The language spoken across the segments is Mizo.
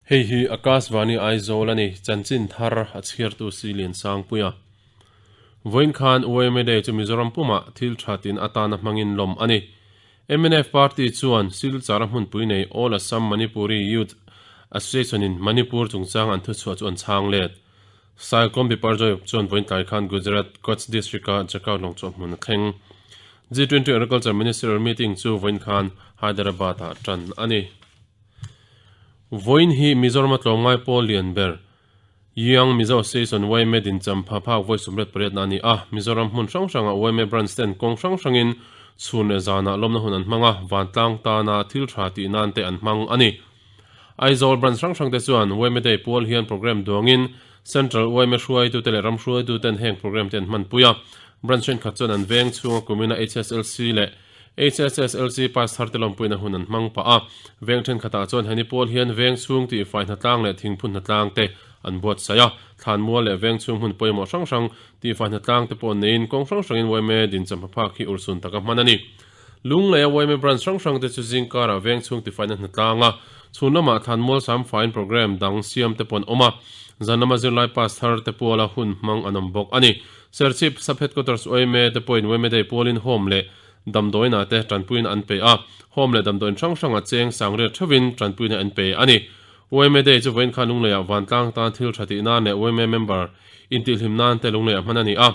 Hei hi Akashvani Aizawl a ni, chanchin thar a chhiartu si Liansangpuia. Vawiin khan YMA Day chu Mizoram pumah thil tha tin atana hmangin lawm a ni. Mnf party chuan Silchar a hmunpui nei All Assam Manipuri Youth Association in Manipur chungchang an thuchhuah chu an chhang let. Cyclone Biparjoy chuan vawiin tlai khan Gujarat Kutch District-a Jakhau lawngchawh hmun a thleng. G20 Agriculture Ministerial Meeting chu vawiin khan Hyderabad-ah tan a ni. Vawiin hi Mizorama tlawmngai pawl lian ber Young Mizo Association, YMA, din champha phak vawi 98 na a ni a. Mizoram hmun hrang hrangah YMA branch ten kawng hrang hrangin chhun leh zanah lawmna hun an hmang a, vantlang tana thil tha tih nan te an hmang a ni. Aizawl branch hrang hrangte chuan YMA Day pual hian programme duangin Central YMA hruaitute leh ram hruaituten heng programme te an hmanpui a. Branch thenkhat chuan an veng chhunga kumina HSLC leh HSSLC pass thar te lawmpuina hun an hmang pah a, veng thenkhatah chuan heni pawl hian veng chhung tihfai hnatlang leh thingphun hnatlang te an buatsaih a, thlanmual leh veng chhung hmun pawimawh hrang hrang tihfai hnatlang te pawh neiin kawng hrang hrangin yma dincham hmaphak hi urhsun taka hman a ni. Lungleia yma branch hrang hrang te chu zingkarah veng chhung tifaina hnatlang a, chhun lamah thlanmual samfaiin programme dang siam te pawh an awm a, zan lama zirlai pass thar te puala hun hmang an awm bawk a ni. Serchhip Sub-Headquarters yma te pawhin yma Day pualin home leh damdawiinah te tanpuina an pe a, home leh damdawiin hrang hrangah cheng sangriat theuhin tanpuina an pe a ni. Yma Day chu vawiin khan Lungleiah vantlang tan thil tha tih nan leh yma member intihhlim nan te Lungleiah hman a ni a.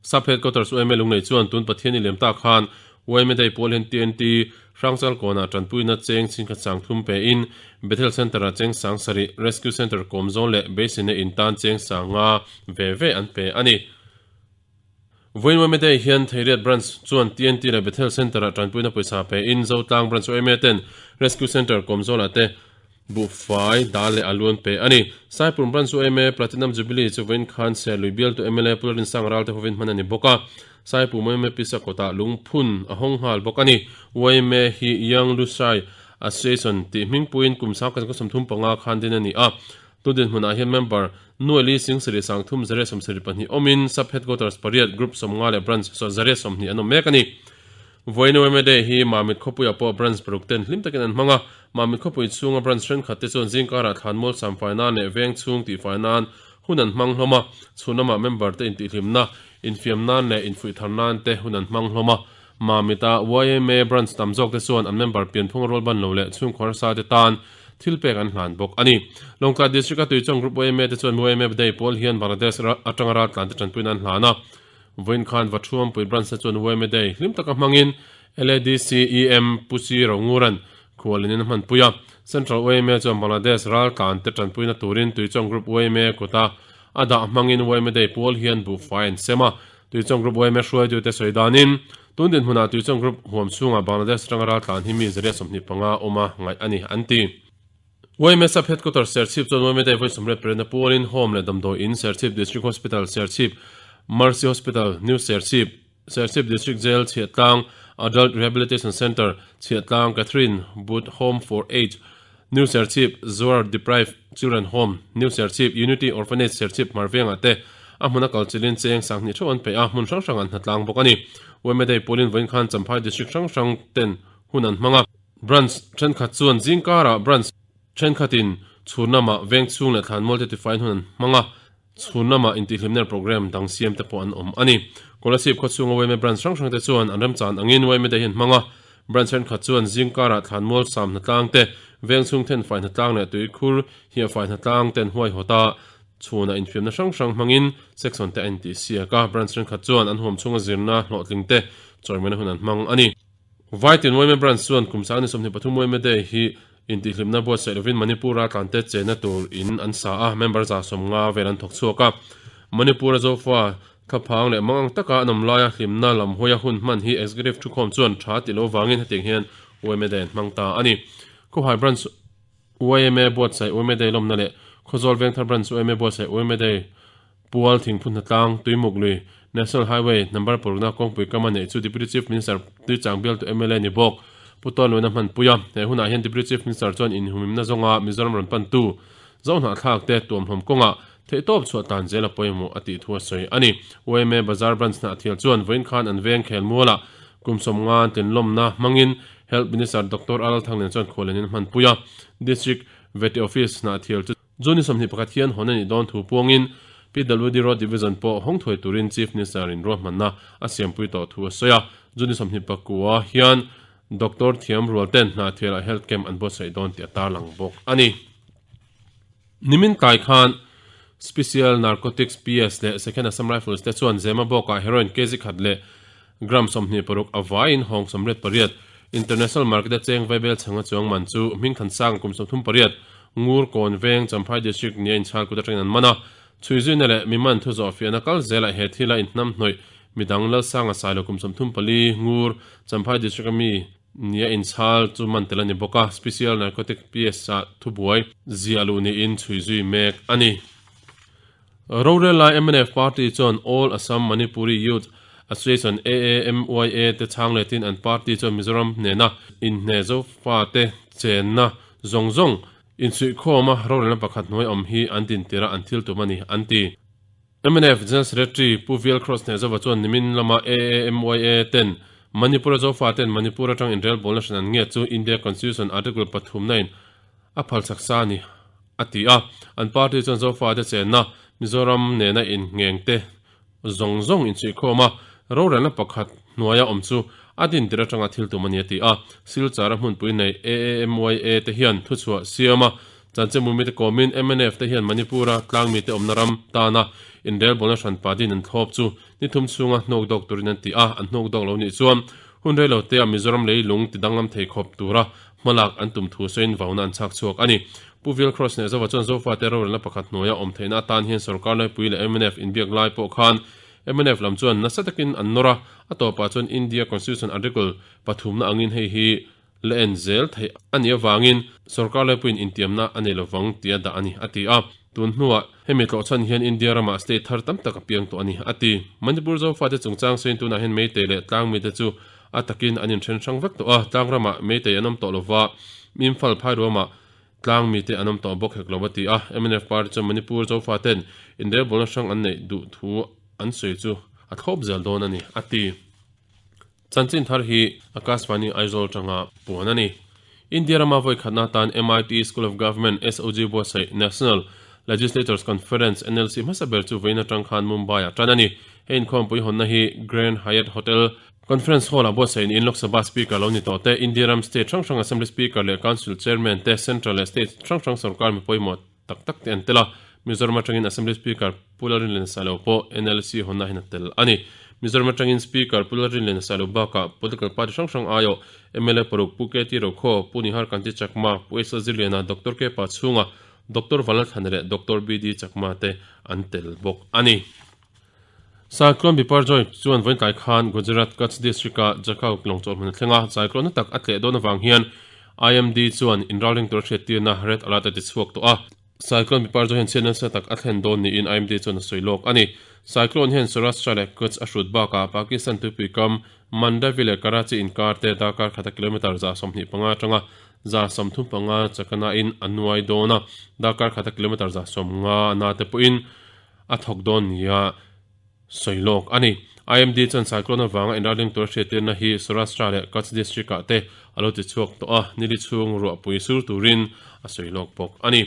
Sub-Headquarters yma Lunglei chuan tun Pathian i lem tak khan yma Day pawl hian TNT Hrangchal kawnah tanpuina cheng chhingkhat sang thum pein Bethel Centre-ah cheng sang sarih, Rescue Centre kawmzawl leh Beiseina in tan cheng sang nga ve ve an pe a ni. Vawiin yma Day hian Theiriat Branch chuan TNT leh Bethel Centre-ah tanpuina pawisa pein Zotlang Branch yma ten Rescue Centre kawmzawlah te buhfai, dal leh alu an pe a ni. Saipur Branch yma Platinum Jubilee chu vawiin khan Serlui bialtu mla Pu Lalrinsanga Ralte hovin hman a ni bawk a. Saipur yma Pisa kawtah lungphun a hawng nghal bawk a ni. Yma hi Young Lushai Association tih hmingpuiin kum 1935 khan din a ni a. Tu dinhmunah hian member Nuaili Sing Sari Sangthum Zaria 72 awmin Sub Headquarters pariat Group 50 leh Branch Zaria 20 an awm mek a ni. Vawiin yma Day hi Mamit khawpuiah pawh Branch paruk ten hlim takin an hmang a, Mamit khawpui chhunga Branch thenkhat te chuan zingkarah thlanmual samfai nan leh veng chhung tihfai nan hun an hmang hlawm a, chhun lamah member te intihhlimna, infiam nan leh infuih thar nan te hun an hmang hlawm a. Mamit-a yma Branch tam zawk te chuan an member pianphunga rual ban lo leh chhungkhaw harsa te tan thil pek an hlan bawk a ni. Lawngtlai District-a Tuichawng Group yma te chuan yma Day pawl hian Bangladesh atanga raltlan te tanpuina an hlan a. Vawiin khan Vathuampui Branch te chuan yma Day hlim taka hmangin LADC EM Pu Chi Ronguran khualin a hmanpui a. Central yma chuan Bangladesh raltlan te tanpuina turin Tuichawng Group yma kuta a dah hmangin yma Day pawl hian buhfai an sem a. Tuichawng Group yma hruaitute sawi danin, tun dinhmunah Tuichawng Group huam chhungah Bangladesh atanga raltlan hi mi 125 awma ngaih a ni, an ti. Yma Sub Headquarters Serchhip chuan yma Day vawi 98 na pualin Home leh Damdawi In, Serchhip District Hospital, Serchhip Mercy Hospital, New Serchhip, Serchhip District Jail, Chhiahtlang Adult Rehabilitation Centre, Chhiahtlang Catherine Booth Home for Aged, New Serchhip Zuar Deprived Children Home, New Serchhip Unity Orphanage Serchhip Hmarvengah te a hmuna kal chilin cheng sanghnih theuh an peih a, hmun hrang hrang an hnatlang bawk a ni. Yma Day pualin vawiin khan Champhai District hrang hrang ten hun an hmang a. Branch thenkhat chuan zingkarah branch thenkhatin chhun lamah veng chhung leh thlanmual te tifaiin hun an hmang a, chhun lamah intihhlimna programme dang siam te pawh an awm a ni. Kolasib khawchhunga yma branch hrang hrang te chuan an remchan angin yma day hi an hmang a, branch thenkhat chuan zingkarah thlanmual sam hnatlang te, veng chhung thenfai hnatlang leh tuikhur hiahfai hnatlang te an huaihawt a, chhunah infiamna hrang hrang hmangin section te a intihsiak a, branch thenkhat chuan an huam chhunga zirna hlawhtling te chawimawina hun an hmang a ni. Vaitin yma Branch chuan kum sang ni 23 yma Day hi intihhlimna buatsaih lovin Manipur a tlante chenna tur in an sa a, member 150 vel an thawk chhuak a. Manipur a Zofa thlaphang leh mangang taka an awm laia hlimna lam hawia hun hman hi Executive thukhawm chuan tha ti lo vangin hetiang hian yma Day an hmang ta a ni. Khawhai Branch yma buatsaih yma Day lawmna leh Khawzawl Vengthar Branch yma buatsaih yma Day Pual Thingphun Hnatlang, Tuimuk Lui, National Highway number parukna kawngpui kam a neih chu Deputy Chief Minister Tuichang bialtu mla ni bawk Pu Tawn Luaina hmanpui a. He hunah hian Deputy Chief Minister chuan inhumimna zawnga Mizoram rawn pantu Zohnahthlak te tuamhlawm kawngah theihtawp chhuah tan zel a pawimawh a tih thu a sawi a ni. Yma Bazar Branch Hnahthial chuan vawiin khan an veng khelmualah kum 50 tlinlawmna hmangin Health Minister Doctor Aral Thanglian chuan khualin a hmanpui a. District. Vety Office Hnahthial chu June ni 21 hian hawn a nih dawn thu puangin PWD Road Division pawh hawng thuai turin Chief Minister in ruahmanna a siampui tawh thu a sawi a. June ni 29 hian Doctor thiam rual ten Hnahthialah Health Camp an buatsaih dawn tih a tarlang bawk a ni. Nimin tlai khan Special Narcotics PS leh Second Assam Rifles te chuan Zemabawkah heroin kg khat leh gram 26 a vaiin hawng 88 International Market a cheng vaibel chhanga chuang man chu Hmingthansanga kum 38 Ngur Kawn Veng Champhai District nia inchhal kut atangin an man a. Chhuizuina leh miman thu zawhfiahna kal zelah he thila inhnamhnawih midang Lalsanga Sailo kum 34 Ngur Champhai District a mi Nia inchhal chu man tel a ni bawk a, Special Narcotic PS ah thubuai ziah luh niin chhui zui mek a ni. Rorel lai mnf party chuan All Assam Manipuri Youth Association, AAMYA, te chhang letin an party chuan Mizoram hnena inhne zofate chenna zawng zawng insuihkhawma rorelna pakhat hnuai awm hi an dintir a an thil tum a ni, an ti. Mnf General Secretary Pu VL Cross Hnehzova chuan nimin lama AAMYA ten Manipur-a Zofa ten Manipur atang inrelbawlna hran an nge chu India Constitution Article pathum na in a phalchak sa a ni a ti a. An party chuan Zofa te chenna Mizoram nena inngheng te zawng zawng inchhuihkhawm a, rorelna pakhat hnuaia awm chu a dintir atanga thil tum a ni a ti a. Silchar a hmunpui nei AAMYA te hian thuchhuah siam a Chanchinbumi te kawmin mnf te hian Manipur-a tlangmite awmna ram tana inrelbawlna hranpa din an thlawp chu ni thum chhunga hnawk dawk turin an ti a, an hnawk dawk lo nih chuan hun rei lo tea Mizoram lei lung ti danglam thei khawp tura hmalak an tum thu sawiin vauna an chhak chhuak a ni. Pu Vil Cross leh Zova chuan Zofate rorelna pakhat hnuaia awm theihna atan hian sorkar laipui leh mnf inbiak lai pawh khan mnf lam chuan nasa takin an nawr a, a tawpah chuan India Constitution Article pathumna angin hei hi la en zel theih a nih avangin sorkar laipuiin intiamna a nei lovang tia dah a ni, a ti a. Tun hnuah hemi tlawhchhan hian India ramah state thar tam tak a piang tawh a ni, a ti. Manipur Zofate chungchang sawiin tunah hian Meitei leh Tlangmite chu a takin an inthen hrang vek tawh a, tlangram-ah Meitei an awm tawh lova, Imphal phairuamah Tlangmite an awm tawh bawk hek lo, a ti a. Mnf party chuan Manipur Zofaten inrelbawlna hrang an neih duh thu an sawi chu a thlawp zel dawn a ni, a ti. Chanchin thar hi Akashvani Aizawl tanga puan a ni. India rama vawi khatna atan MIT School of Government, SOG, buatsaih National Legislators Conference, NLC, hmasa ber chu vawiin atang khan Mumbai-ah tan a ni. He inkhawmpui hawnna hi Grand Hyatt Hotel Conference Hall-ah buatsaih niin Lok Sabha Speaker lo ni tawh te, India ram state hrang hrang Assembly Speaker leh Council Chairman te, Central leh State hrang hrang sorkar mi pawimawh tak tak te an tel a, Mizoram atangin Assembly Speaker Pu Lalrinliana Sailo pawh NLC hawnna hian a tel a ni. Mizoram atangin Speaker Pu Lalrinliana Sailo bakah political party hrang hrang aiawh mla paruk Pu KT Rokhaw, Pu Nihar Kanti Chakma, Pu Esel Zirliana, Doctor K Pachhunga, Doctor Vanlalthlana leh Doctor BD Chakma te an tel bawk a ni. Cyclone Biparjoy chuan vawiin tlai khan Gujarat Kutch district-a Jakhau lawng chawlhmun a thleng a, cyclone na tak a tleh dawn avang hian IMD chuan inralring tura hriattirna red alert a ti chhuak tawh a. Cyclone Biparjoy hian chhiat nasa tak a thlen dawn niin IMD chuan a sawi lawk a ni. Cyclone hian Saurashtra leh Kutch a hrut bakah Pakistan tuipui kam Mandavi leh Karachi inkar te darkar khata kilometre 125 atanga 135 chakanain a nuai dawn a, darkar khata kilometre 150 na te pawhin a thawk dawn nia sawi lawk a ni. IMD chuan cyclone avanga inralring tura hriattirna hi Saurashtra leh Kutch district ah te a lo ti chhuak tawh a, nili chhung ruahpui sur turin a sawi lawk bawk a ni.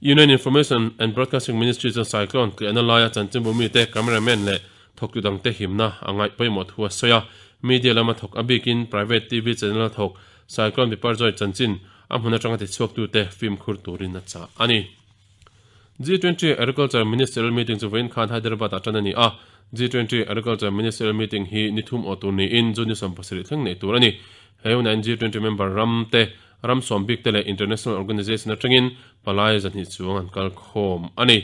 Union Information and Broadcasting Ministry chuan cyclone tliahna laia chanchinbu mite, cameraman leh thawktu dangte himna a ngaih pawimawh thu a sawi a. Media lama thawk a bikin private TV channel a thawk cyclone Biparjoy chanchin a hmun atanga tichhuaktute fimkhur turin a chah a ni. G20 Agriculture Ministerial Meeting chu vawiin khan Hyderabad-ah tan a ni a. G20 Agriculture Ministerial Meeting hi ni thum aw tur niin June ni 17 thleng neih tur a ni. He hunah hian G20 member ram te, ram sawm bik te leh international organization atangin palai zahnih chuang an kal khawm a ni.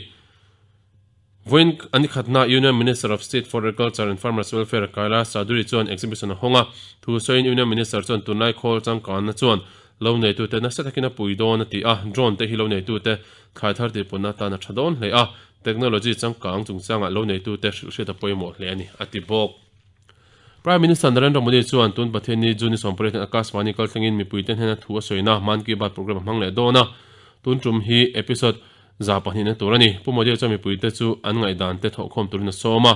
Vawiin a ni khatna Union Minister of State for Agriculture and Farmers Welfare Kailash Chaudhary chuan exhibition a hawng a. Thu sawiin Union Minister chuan tunlai khawl changkanna chuan Lo neitute nasa takin a pui dawn a ti a, drone te hi lo neitute thlai thar tihpunna atan a tha dawn hle a, technology changkang chungchangah lo neitute hrilhhriat a pawimawh hle a ni, a ti bawk. Prime Minister Narendra Modi chuan tun Pathianni June ni 18 hian Akashvani kalthlengin mipuite hnena thu a sawina Mann Ki Baat programme a hmang leh dawn a, tun tum hi episode 200 na tur a ni. Pu Modi chuan mipuite chu an ngaihdan te thawhkhawm turin a sawm a.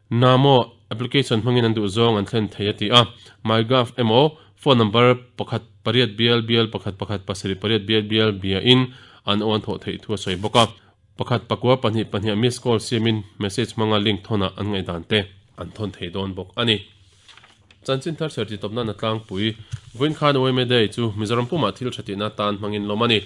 Namo application hmangin an duh zawng an thlen thei a ti a, MyGov emaw phone number pakhat pariat bial bial pakhat pakhat pasarih pariat bial bial biain an aw an thawh theih thu a sawi bawk a. Pakhat pakua pahnih pahniha miss call siamin message hmanga link thawnah an ngaihdan te an thawn thei dawn bawk a ni. Chanchin thar chher titawp nan a tlangpui. Vawiin khan yma Day chu Mizoram pumah thil tha tihna atan hmangin lawm a ni.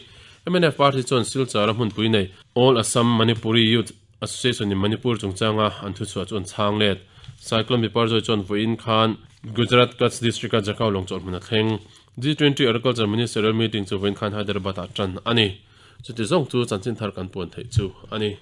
Mnf party chuan Silchar a hmunpui nei All Assam Manipuri Youth Association in Manipur chungchanga an thuchhuah chu an chhang let. Cyclone Biparjoy chuan vawiin khan Gujarat Kutch District a Jakhau lawngchawlh hmun a thleng. G20 Agriculture Ministerial Meeting chu vawiin khan Hyderabad ah tan a ni. Chuti zawng chu chanchin thar kan puan theih chu a ni.